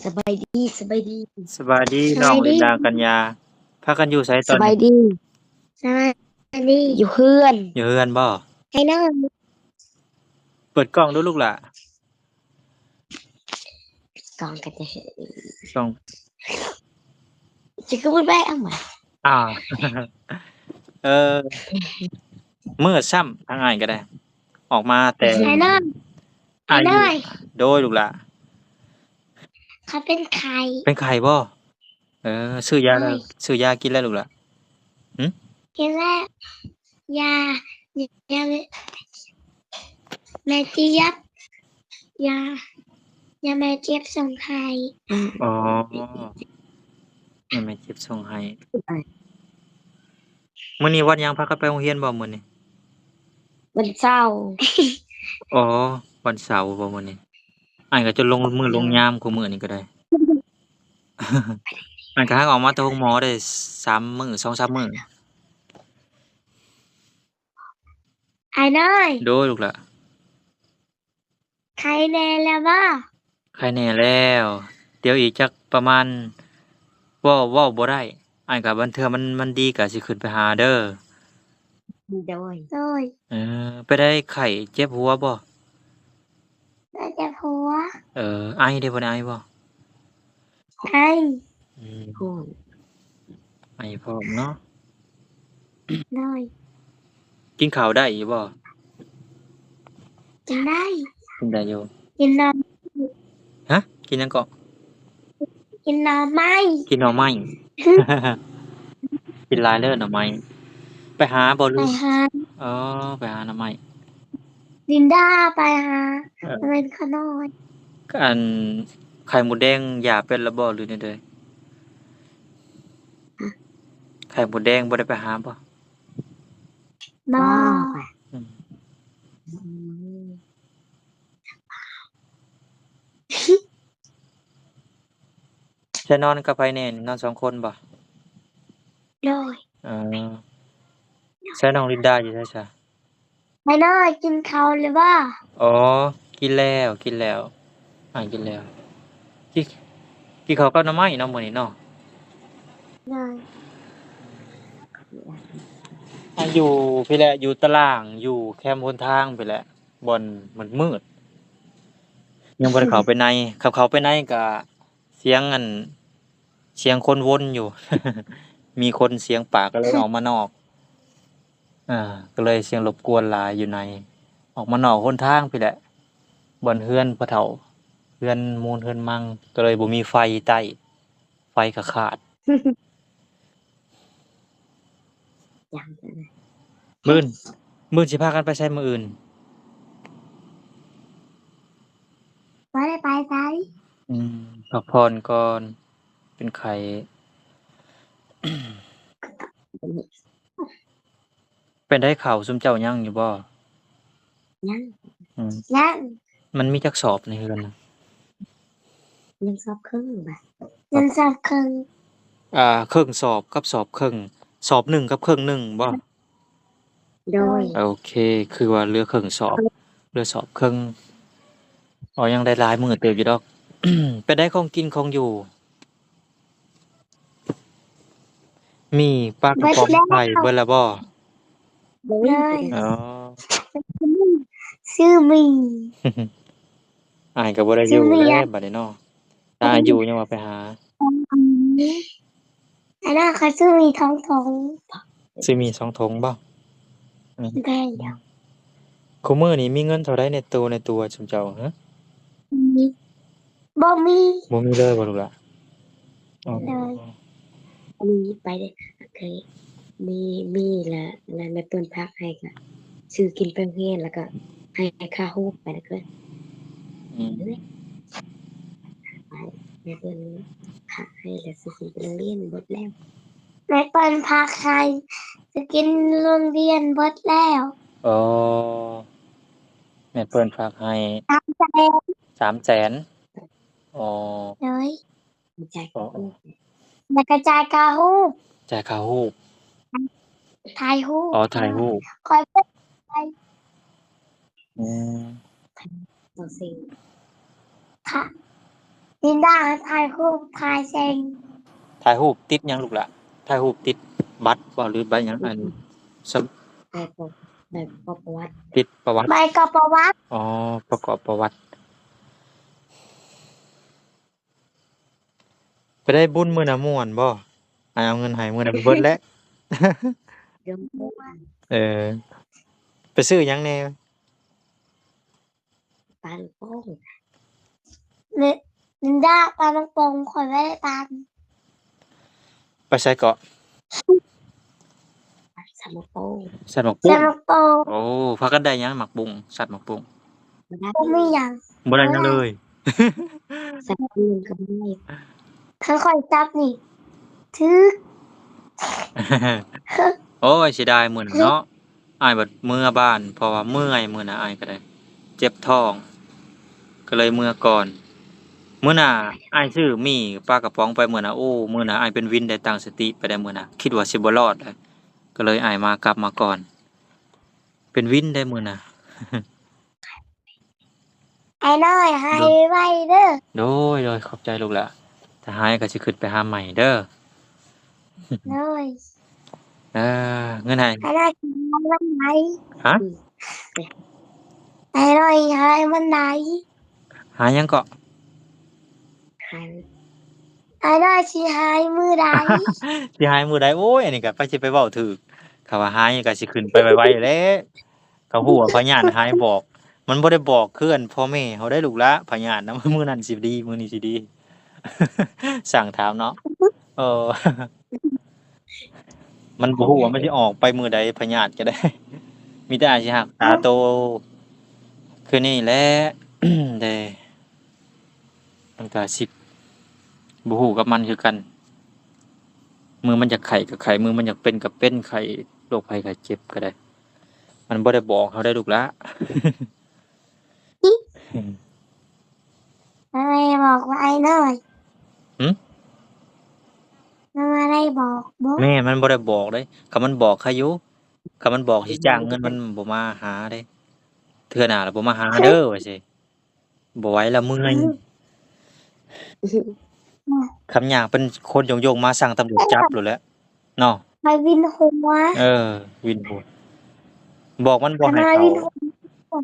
ສະບາຍດີ ສະບາຍດີ ສະບາຍດີ ສະບາຍດີ ນ້ອງລິນດາ ກັນຍາ ພາກັນຢູ່ໃສຕອນນີ້? ສະບາຍດີ ສະບາຍດີ ຢູ່ເຮືອນ ຢູ່ເຮືອນບໍ່? ໃຫ້ນ້ອງ ເປີດກ້ອງດູລູກຫຼ້າ ກ້ອງກໍຈະເຫັນ ກ້ອງ ຈະຄືບໍ່ໄດ້ເອົາມາ ອ່າ ເອີ ມືດຊ້ຳ ທາງອ້າຍກໍໄດ້ ອອກມາແຕ່ ໃຫ້ນ້ອງ ອ້າຍຢູ່ ໂດຍ ລູກຫຼ້າ ຂ້ອຍເປັນໄຂ້ ເປັນໄຂ້ບໍ່? ເອີ ຊື້ຢາແລ້ວ ໂດຍ ຊື້ຢາກິນແລ້ວລູກຫຼ້າ? ຫື? ກິນແລ້ວ ຢາ ຢາ ແມ່ຈຽບ ຢາ ຢາແມ່ຈຽບສົ່ງໃຫ້ ອໍ ຢາແມ່ຈຽບສົ່ງໃຫ້ ມື້ນີ້ວັນຫຍັງ ພາກັນໄປໂຮງຮຽນບໍ່ມື້ນີ້? ວັນເສົາ ອໍ ວັນເສົາບໍ່ມື້ນີ້? ອ້າຍກໍຈົນລົງມື້ລົງຍາມ ເອີ ຄູ່ມື້ນີ້ກໍໄດ້ ອ້າຍກໍຫາກອອກມາແຕ່ໂຮງໝໍໄດ້ສາມມື້ ສອງສາມມື້ ອ້າຍນ້ອຍ ໂດຍ ລູກຫຼ້າ ໄຄແນ່ແລ້ວບໍ່? ໄຄແນ່ແລ້ວ ດຽວອີກຈັກປະມານ ເວົ້າ ເວົ້າບໍ່ໄດ້ ອ້າຍກໍບາງເທື່ອມັນ ມັນດີກໍຊິຂຶ້ນໄປຫາເດີ ໂດຍ ໂດຍ ເອີ ເປັນໃດ ໄຂ້ເຈັບຫົວບໍ່? ເອີ ເຈັບຫົວ ເອີ ໄອເດ້ບໍ່? ໄອບໍ່? ໄອ ອືມ ຮ້ອນ ໄອພ້ອມເນາະ ໂດຍ ກິນເຂົ້າໄດ້ຢູ່ບໍ່? ກິນໄດ້ ກິນໄດ້ຢູ່ ກິນໜໍ່ ຮະ? ກິນຫຍັງເກາະ? ກິນໜໍ່ໄມ້ ກິນໜໍ່ໄມ້ ກິນຫຼາຍເດີໜໍ່ໄມ້ ໄປຫາບໍ່ ຫຼື? ໄປຫາ ອໍ ໄປຫາໜໍ່ໄມ້ ລິນດາໄປຫາ ເອີ ແມ່ນຂະນ້ອຍ ອັນ ໄຂ່ມົດແດງຢາເປັນລະບໍ່ ຫຼືແນວໃດ? ຮະ? ໄຂ່ມົດແດງບໍ່ໄດ້ໄປຫາບໍ່? ບໍ່ ອືມ ອືມ ໃຊ້ນອນກັບໃຜແດ່? ນອນສອງຄົນບໍ່? ໂດຍ ເອີ ໃຊ້ນ້ອງລິນດາຢູ່ໃສຊະ? ໄປເດີ ກິນເຂົ້າແລ້ວບໍ່? ອໍ ກິນແລ້ວ ກິນແລ້ວ ອ້າຍກິນແລ້ວ ກິນ ກິນເຂົ້າກັບໜໍ່ໄມ້ເນາະ ມື້ນີ້ເນາະ ໂດຍ ອ່າ ຢູ່ພີ້ແຫຼະ ຢູ່ຕະລ່າງ ຢູ່ແຄມຫົນທາງພີ້ແຫຼະ ບ່ອນມືດໆ ຍັງບໍ່ໄດ້ເຂົ້າໄປໃນ ຄັນເຂົ້າໄປໃນກະ ສຽງອັນ ສຽງຄົນວົນຢູ່ ມີຄົນສຽງປາກ ກໍເລີຍອອກມານອກ ອ່າ ກໍເລີຍສຽງລົບກວນຫຼາຍຢູ່ໃນ ອອກມານອກຫົນທາງພີ້ແຫຼະ ບ່ອນເຮືອນພໍ່ເຖົ້າ ເຮືອນມູນເຮືອນມັງ ກໍເລີຍບໍ່ມີໄຟໃຕ້ ໄຟກໍຂາດ ມື້ອື່ນ ມື້ອື່ນຊິພາກັນໄປໃສມື້ອື່ນ? ບໍ່ໄດ້ໄປໃສ ອືມ ພັກຜ່ອນກ່ອນ ເປັນໄຂ້ ເປັນໃດເຂົ້າຊຸມເຈົ້າຍັງຢູ່ບໍ່? ຍັງ ອືມ ຍັງ ມັນມີຈັກສອບໃນເຮືອນນະ? ຍັງສອບເຄິ່ງບາດ ຍັງສອບເຄິ່ງ ອ່າ ເຄິ່ງສອບກັບສອບເຄິ່ງ ສອບໜຶ່ງກັບເຄິ່ງໜຶ່ງບໍ່? ໂດຍ ໂອເຄ ຄືວ່າເຫຼືອເຄິ່ງສອບ ເຫຼືອສອບເຄິ່ງ ອໍ ຍັງໄດ້ຫຼາຍມື້ເຕີບຢູ່ດອກ ເປັນໃດຂອງກິນຂອງຢູ່? ມີປາກະປ໋ອງ ເບິດແລ້ວ ໄຂ່ເບິດແລ້ວບໍ່? ເບິດ ອໍ ຊື້ໝີ່ ອ້າຍກໍບໍ່ໄດ້ຢູ່ແລ້ວບັດນີ້ເນາະ ຖ້າຢູ່ຍັງວ່າໄປຫາ ອັນນັ້ນຂ້ອຍຊື້ໝີ່ສອງຖົງ ຊື້ໝີ່ສອງຖົງບໍ່? ອືມ ໄດ້ດອກ ຄູ່ມື້ນີ້ມີເງິນເທົ່າໃດໃນໂຕໃນຕົວຊຸມເຈົ້າ? ຫື ບໍ່ມີ ບໍ່ມີເລີຍບໍ່ລູກຫຼ້າ? ອໍ ໂດຍ ມີໄປເດ້ ເຄີຍມີ ມີລະ ລະແມ່ເປີ້ນຝາກໃຫ້ກະຊື້ກິນໄປໂຮງຮຽນ ລະກະໃຫ້ຄ່າຮູບໄປນະເຄີຍ ອືມ ແມ່ເປີ້ນຝາກໃຫ້ລະຊື້ກິນໄປໂຮງຮຽນເບິດແລ້ວ ແມ່ເປີ້ນຝາກໃຫ້ຊື້ກິນໂຮງຮຽນເບິດແລ້ວ ອໍ ແມ່ເປີ້ນຝາກໃຫ້ ສາມແສນ ສາມແສນ ອໍ ໂດຍ ຈ່າຍຄ່າຮູບ ແລ້ວກໍຈ່າຍຄ່າຮູບ ຈ່າຍຄ່າຮູບ ຖ່າຍຮູບ ອໍ ຖ່າຍຮູບ ຂ້ອຍເປັນ ອືມ ຈັ່ງຊີ້ ຄ່າ ລິນດາຖ່າຍຮູບ ຖ່າຍເສັງ. ຖ່າຍຮູບຕິດຫຍັງລູກຫຼ້າ? ຖ່າຍຮູບຕິດບັດບໍ່ ຫຼືບັດຫຍັງ? ອັນ ສະ ໃບປະ ໃບປະຫວັດ ຕິດປະຫວັດ ໃບກອກປະຫວັດ. ອໍ ປະກອບປະຫວັດ. ໄປໄດ້ບຸນມື້ນະ ມ່ວນບໍ່? ອ້າຍເອົາເງິນໃຫ້ມື້ນະ ເບິດແລ້ວ. ເອີ ໄປຊື້ຫຍັງແດ່? ປາລູກໂປ່ງ ເລ ລິນດາ ປາລູກໂປ່ງ ຂ້ອຍບໍ່ໄດ້ປານ. ໄປໃສເກາະ? ສັດໝາກໂປ່ງ ສັດໝາກໂປ່ງ ສັດໝາກໂປ່ງ. ໂອ້ ພາກັນໄດ້ຫຍັງ? ໝາກໂປ່ງ ສັດໝາກໂປ່ງ ບໍ່ໄດ້ ບໍ່ມີຫຍັງ ບໍ່ໄດ້ຫຍັງເລີຍ. ສັດໝາກໂປ່ງກໍບໍ່ໄດ້ ຄັນຂ້ອຍຈັບນີ້ ຖືກ. ໂອ້ຍ ເສຍດາຍມື້ນັ້ນເນາະ. ອ້າຍບັດເມືອບ້ານ ເພາະວ່າເມື່ອຍມື້ນະ ອ້າຍກໍໄດ້ເຈັບທ້ອງ ກໍເລີຍເມືອກ່ອນ. ມື້ໜ້າອ້າຍຊື້ໝີ່ປາກະປ໋ອງໄປມື້ນະ. ໂອ້ ມື້ນະອ້າຍເປັນວິນໄດ້ ຕັ້ງສະຕິໄປໄດ້ມື້ນະ ຄິດວ່າຊິບໍ່ລອດ ກໍເລີຍອ້າຍມາ ກັບມາກ່ອນ ເປັນວິນໄດ້ມື້ນະ. ອ້າຍນ້ອຍ ຫາຍໄວໆເດີ. ໂດຍ ໂດຍ ຂອບໃຈລູກຫຼ້າ ຖ້າຫາຍກໍຊິຂຶ້ນໄປຫາໃໝ່ເດີ. ໂດຍ ເອີ ເງິນໃຫ້ ອ້າຍນ້ອຍຫາຍວັນໃດ? ຮະ? ອ້າຍນ້ອຍຫາຍວັນໃດ? ຫາຍຫຍັງເກາະ? ຫາຍ ອ້າຍນ້ອຍຊິຫາຍມື້ໃດ? ຊິຫາຍມື້ໃດ? ໂອ້ຍ ອັນນີ້ກໍໃຜຊິໄປເວົ້າຖືກ ຄຳວ່າຫາຍກໍຊິຂຶ້ນໄປໄວໆແຫຼະ. ເຂົາຮູ້ວ່າພະຍາດຫາຍບອກ ມັນບໍ່ໄດ້ບອກຄືອັນພໍ່ແມ່ເຮົາໄດ໋ລູກຫຼ້າ ພະຍາດນະ ມື້ນັ້ນຊິດີ ມື້ນີ້ຊິດີ ຊ່າງຖາມເນາະ. ເອີ ມັນບໍ່ຮູ້ວ່າມັນຊິອອກໄປມື້ໃດ ພະຍາດກໍໄດ້ ມີແຕ່ອາດຊິຮັກສາໂຕຄືນີ້ແຫຼະເດ້. ມັນກະຊິບໍ່ຮູ້ກັບມັນຄືກັນ ມື້ມັນຢາກໄຂ້ກໍໄຂ້ ມື້ມັນຢາກເປັນກໍເປັນ ໄຂ້ໂລກໄພໄຂ້ເຈັບກໍໄດ້ ມັນບໍ່ໄດ້ບອກເຮົາໄດ໋ລູກຫຼ້າ. ອືມ ບໍ່ໄດ້ບອກວ່າອ້າຍນ້ອຍ ຫື? ມັນບໍ່ໄດ້ບອກບໍ? ແມ່ນ ມັນບໍ່ໄດ້ບອກເດ້ ຄັນມັນບອກໃຄຢູ່ ຄັນມັນບອກຊິຈ້າງເງິນມັນບໍ່ມາຫາເດ້ ເທື່ອໜ້າລະບໍ່ມາຫາເດີ ວ່າຊີ້. ບໍ່ໄຫວລະ ເມື່ອຍ. ຄຳຫຍາບເປັນຄົນໂຍງໆມາ ສັ່ງຕຳຫຼວດຈັບໂລດແຫຼະເນາະ ໄປວິນຫົວ. ເອີ ວິນຫົວ ບອກມັນບໍ່ໃຫ້ເຂົ້າ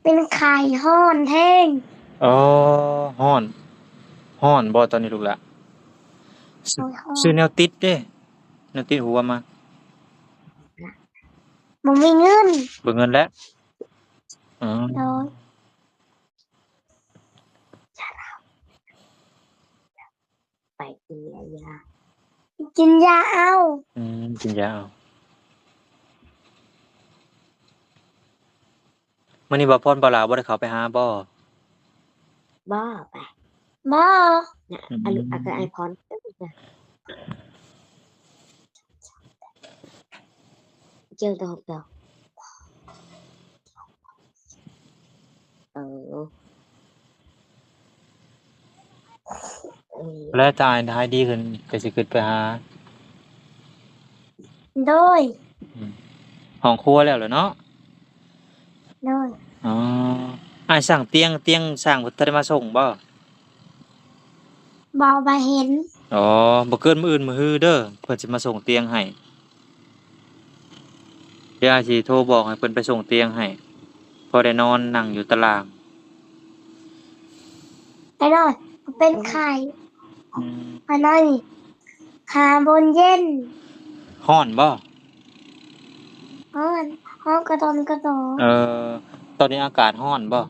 ເປັນໄຂ້ ຮ້ອນແຮງ. ອໍ ຮ້ອນ ຮ້ອນບໍ່ຕອນນີ້ລູກຫຼ້າ? ໂດຍ ຮ້ອນ. ຊື້ແນວຕິດເດ້ ແນວຕິດຫົວມາ. ບໍ່ມີເງິນ ເບິ່ງເງິນແລ້ວ. ອໍ ໂດຍ. ໄປກິນຢາ ກິນຢາເອົາ. ອືມ ກິນຢາເອົາ. ມື້ນີ້ບ່າວພອນ ບ່າວຫຼ້າບໍ່ໄດ້ເຂົ້າໄປຫາບໍ່? ບໍ່ໄປ ບໍ່. ອືມ ອັນ ອັນ ອັນ ອ້າຍພອນ ເຈົ້າດອກດອກ. ເອີ ແລ້ວຖ້າອ້າຍຫາຍດີຂຶ້ນກໍຊິຂຶ້ນໄປຫາ. ໂດຍ. ອືມ ຫ້ອງຄົວແລ້ວແຫຼະເນາະ? ໂດຍ. ອໍ ອ້າຍສ້າງຕຽງ ຕຽງສ້າງເພິ່ນທັນໄດ້ມາສົ່ງບໍ່? ບໍ່ ບໍ່ເຫັນ. ອໍ ບໍ່ເກີນມື້ອື່ນມື້ຮືເດີ ເພິ່ນຊິມາສົ່ງຕຽງໃຫ້. ດຽວອ້າຍຊິໂທບອກໃຫ້ເພິ່ນໄປສົ່ງຕຽງໃຫ້ ພໍໄດ້ນອນນັ່ງຢູ່ຕາລ່າງ. ໄອ້ນ້ອຍເປັນໄຂ້. ອືມ ໄອ້ນ້ອຍຫາບ່ອນເຢັນ. ຮ້ອນບໍ່? ຮ້ອນ ຮ້ອນກະດົນກະໂດ. ເອີ ຕອນນີ້ອາກາດຮ້ອນບໍ່?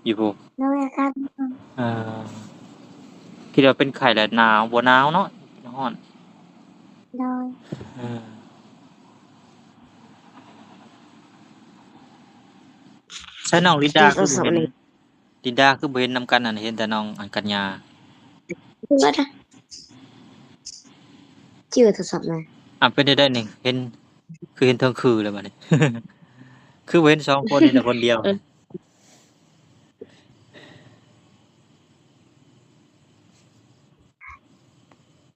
ຢູ່ພຸ້ນ. ໂດຍ ອາກາດຮ້ອນ. ເອີ ຄິດວ່າເປັນໄຂ້ແຫຼະ ໜາວ ບໍ່ໜາວເນາະ ຮ້ອນ. ໂດຍ. ເອີ ໃສນ້ອງລິນດາຄືບໍ່ເຫັນ ລິນດາຄືບໍ່ເຫັນນຳກັນ ອັນ ເຫັນແຕ່ນ້ອງ ອັນ ກັນຍາ. ເບິ່ງກ່ອນນະ ຈື່ໂທລະສັບມາ. ອ່າ ເປັນໄດ້ໄດ໋ນີ້ ເຫັນ ຄືເຫັນເທິງຄືແລ້ວບັດນີ້ ຄືບໍ່ເຫັນສອງຄົນ ເຫັນແຕ່ຄົນດຽວ. ເອີ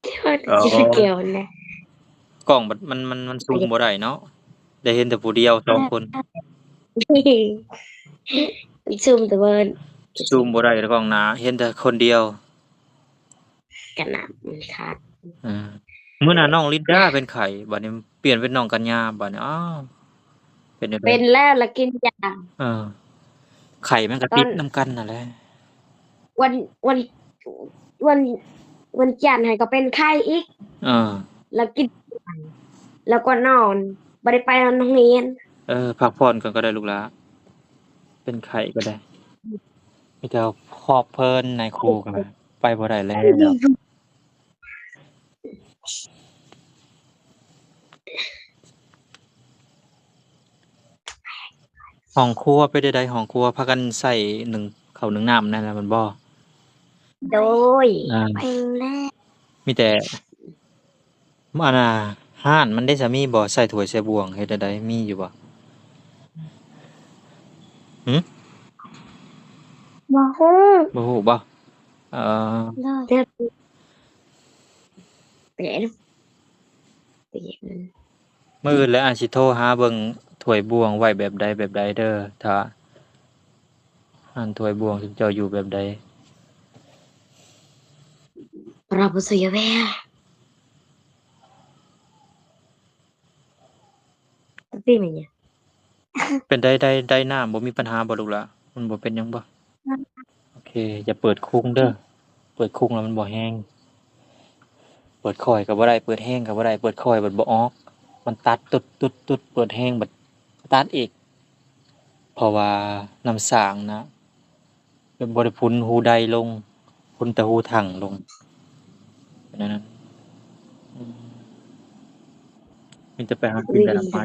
ທີ່ວ່າ ອໍ ຊິແກ້ວນະ ກ້ອງມັນ ມັນ ມັນຊູມບໍ່ໄດ້ເນາະ ໄດ້ເຫັນແຕ່ຜູ້ດຽວສອງຄົນ. ຊູມແຕ່ວ່າ ຊູມບໍ່ໄດ້ ກ້ອງໜ້າ ເຫັນແຕ່ຄົນດຽວ ກະນຳມັນຂາດ. ເອີ ມື້ໜ້ານ້ອງລິນດາເປັນໄຂ້ ບາດນີ້ປ່ຽນເປັນນ້ອງກັນຍາ ບາດນີ້ ອ້າວ ເປັນຈັ່ງໃດ? ເປັນແລ້ວລະກິນຢາ. ເອີ ໄຂ້ມັນກະຕິດນຳກັນຫັ້ນແຫຼະ. ວັນ ວັນ ວັນ ວັນຈັນຫັ້ນກະເປັນໄຂ້ອີກ. ເອີ ລະກິນ ລະກະນອນ ບໍ່ໄດ້ໄປໂຮງຮຽນ. ເອີ ພັກຜ່ອນກ່ອນກໍໄດ້ລູກຫຼ້າ ເປັນໄຂ້ກໍໄດ້. ມີແຕ່ຂອບເພິ່ນນາຍຄູກໍໄປບໍ່ໄດ້ແລ້ວ. ຫ້ອງຄົວເປັນໃດ? ຫ້ອງຄົວພາກັນໃຊ້ໜຶ້ງເຂົ້າໜຶ້ງນ້ຳນັ້ນແຫຼະແມ່ນບໍ່? ໂດຍ ອ່າ ເປັນແລ້ວ ມີແຕ່ ອັນນ່າ ຮ້ານມັນເດ ສາມີບໍ່ ໃສ່ຖ້ວຍໃສ່ບ່ວງເຮັດແນວໃດ ມີຢູ່ບໍ່? ຫື? ບໍ່ຮູ້ ບໍ່ຮູ້ບໍ່? ເອີ ເປັນ ເປັນ ມື້ອື່ນແລ້ວອ້າຍຊິໂທຫາເບິ່ງຖ້ວຍບ່ວງໄວ້ແບບໃດແບບໃດເດີ ຖ້າ ຮ້ານຖ້ວຍບ່ວງເຈົ້າຢູ່ແບບໃດ? ເຮົາບໍ່ເຊື່ອແທ້. ເປັນໃດ ໄດ້ ໄດ້ນ້ຳ ບໍ່ມີປັນຫາບໍ່ລູກຫຼ້າ? ມັນບໍ່ເປັນຫຍັງບໍ່? ໂອເຄ ຢ່າເປີດຄຸງເດີ ເປີດຄຸງແລ້ວມັນບໍ່ແຮງ. ເປີດຄ່ອຍກໍບໍ່ໄດ້ ເປີດແຮງກໍບໍ່ໄດ້ ເປີດຄ່ອຍບັດບໍ່ອອກ ມັນຕັດຕຸດໆ ເປີດແຮງບັດຕັດອີກ. ເພາະວ່ານ້ຳສ້າງນະ ແບບບໍ່ໄດ້ພຸ້ນຮູໃດລົງ ພຸ້ນແຕ່ຮູຖັງລົງ ເປັນແນວນັ້ນ. ອືມ ມີແຕ່ໄປຫາກິນແຕ່ລະໄມ້.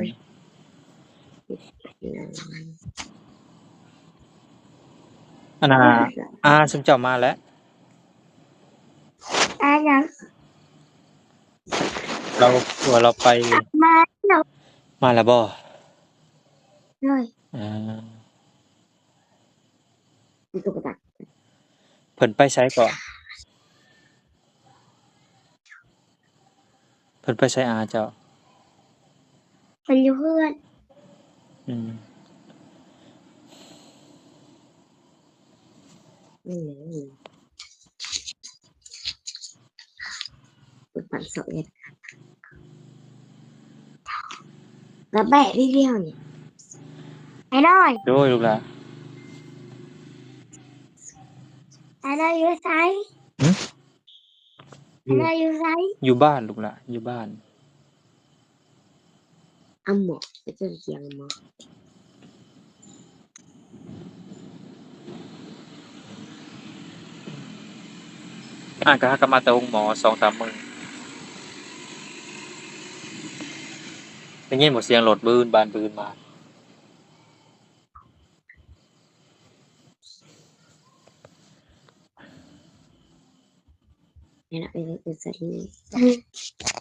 ອັນນ່າ ອາ ຊຸມເຈົ້າມາແລ້ວ. ອາຫຍັງ? ລາວ ວ່າລາວໄປ ມາແລ້ວ ມາແລ້ວບໍ່? ໂດຍ ອາ ເພິ່ນໄປໃສເກາະ? ເພິ່ນໄປໃສອາເຈົ້າ? ເພິ່ນຢູ່ເຮືອນ. ອືມ. ອືມ ເປີດປັນສອງເອັດ ລະແບະ ດຽວນີ້ ອ້າຍນ້ອຍ. ໂດຍ ລູກຫຼ້າ. ອ້າຍນ້ອຍຢູ່ໃສ? ຫຶ? ອ້າຍນ້ອຍຢູ່ໃສ? ຢູ່ບ້ານ ລູກຫຼ້າ ຢູ່ບ້ານ. ອາໝໍ ໄປເຈົ້າສຽງໝໍ. ອ້າຍກໍຫາກັນມາແຕ່ໂຮງໝໍສອງສາມມື້. ໄດ້ຍິນບໍ່ ສຽງລົດບືນບານບືນມາ?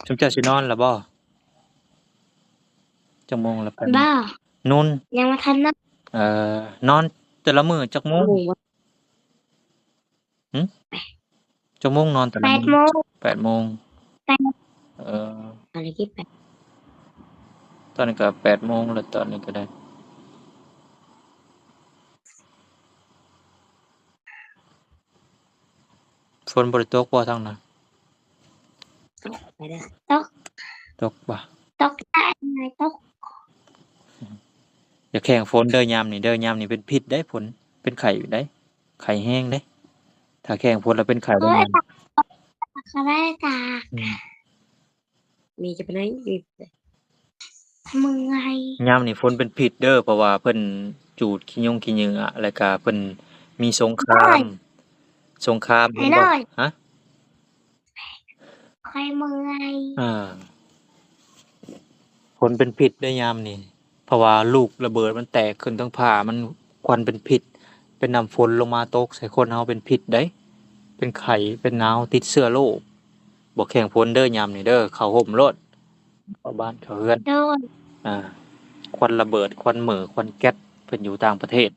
ຊຸມເຈົ້າຊິນອນລະບໍ່? ຈັກໂມງລະ? ບໍ່ ນອນ ຍັງບໍ່ທັນນອນ. ເອີ ນອນແຕ່ລະມື້ຈັກໂມງ? ຫຶ? ຈັກໂມງນອນແຕ່ລະມື້? ແປດໂມງ. ແປດໂມງ. ແປດ ເອີ ຕອນນີ້ກໍແປດໂມງແລ້ວ ຕອນນີ້ກໍໄດ້. ຝົນບໍ່ໄດ້ຕົກບໍ່ທາງນັ້ນ? ຕົກ ຕົກບໍ່? ຕົກ ຕົກ. ຢ່າແຂ່ງຝົນເດີຍາມນີ້ເດີ ຍາມນີ້ເປັນພິດໄດ໋ ຝົນ ເປັນໄຂ້ໄດ໋ ໄຂ້ແຮງເດ້. ຖ້າແຂ່ງຝົນແລ້ວເປັນໄຂ້ໄດ້ຍາມ ເອີຍ ຕາກ ຕາກ ຕາກ ຕາກ. ອືມ. ມີຈະໄປໄຫນ? ເມື່ອຍ. ຍາມນີ້ຝົນເປັນພິດເດີ ເພາະວ່າເພິ່ນຈູດຂີ້ຍຸງຂີ້ເຫຍື້ອ ແລ້ວກະເພິ່ນມີສົງຄາມ ສົງຄາມ ເຫັນບໍ່? ຮະ? ຂ້ອຍເມື່ອຍ. ອ່າ ຝົນເປັນພິດເດ້ຍາມນີ້ ເພາະວ່າລູກລະເບີດມັນແຕກຂຶ້ນເທິງຟ້າ ມັນຄວັນເປັນພິດ ເປັນນ້ຳຝົນລົງມາຕົກໃສ່ຄົນເຮົາເປັນພິດໄດ໋ ເປັນໄຂ້ ເປັນໜາວ ຕິດເຊື້ອໂລກ. ບໍ່ແຂ່ງຝົນເດີຍາມນີ້ເດີ ເຂົ້າຮົ່ມໂລດ ເຂົ້າບ້ານເຂົ້າເຮືອນ. ໂດຍ. ອ່າ ຄວັນລະເບີດ ຄວັນເໝີ ຄວັນແກັດ ເພິ່ນຢູ່ຕ່າງປະເທດ.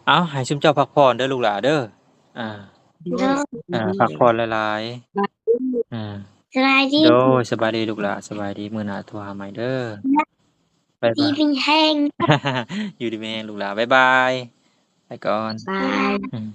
ເອົາ ໃຫ້ຊຸມເຈົ້າພັກຜ່ອນເດີລູກຫຼ້າເດີ. ອ່າ ໂດຍ. ອ່າ ພັກຜ່ອນຫຼາຍໆ. ອືມ ສະບາຍດີ ໂດຍ ສະບາຍດີລູກຫຼ້າ ສະບາຍດີ ມື້ໜ້າໂທຫາໃໝ່ເດີ ບາຍບາຍ ຢູ່ດີມີແຮງລູກຫຼ້າ ບາຍບາຍ ໄປກ່ອນ ບາຍ ອືມ.